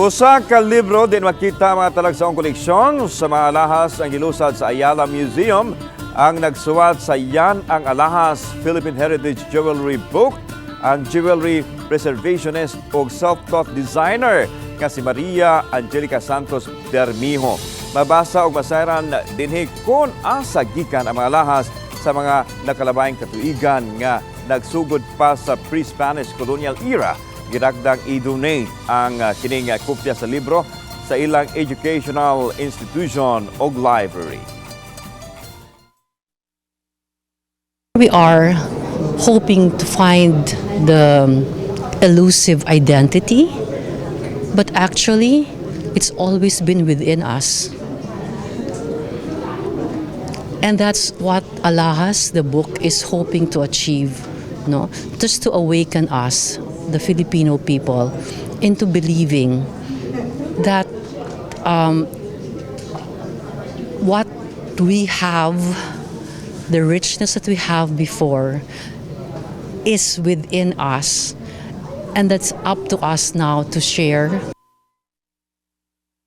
Usa ka libro din makita mga talagsaong koleksyon sa mga alahas ang gilusad sa Ayala Museum. Ang nagsuwat sa "Yan ang Alahas: Philippine Heritage Jewelry Book," ang jewelry preservationist o self-taught designer nga si Maria Angelica Santos Bermijo. Mabasa og masayran dinhi kung asa gikan ang mga alahas sa mga nakalabayng katuigan nga nagsugod pa sa pre-Spanish colonial era. Gitakdang i-donate ang kining kopya sa libro sa ilang educational institution o library. We are hoping to find the elusive identity, but actually, it's always been within us. And that's what Alahas, the book, is hoping to achieve, no? Just to awaken us, the Filipino people, into believing that what we have, the richness that we have before, is within us, and that's up to us now to share.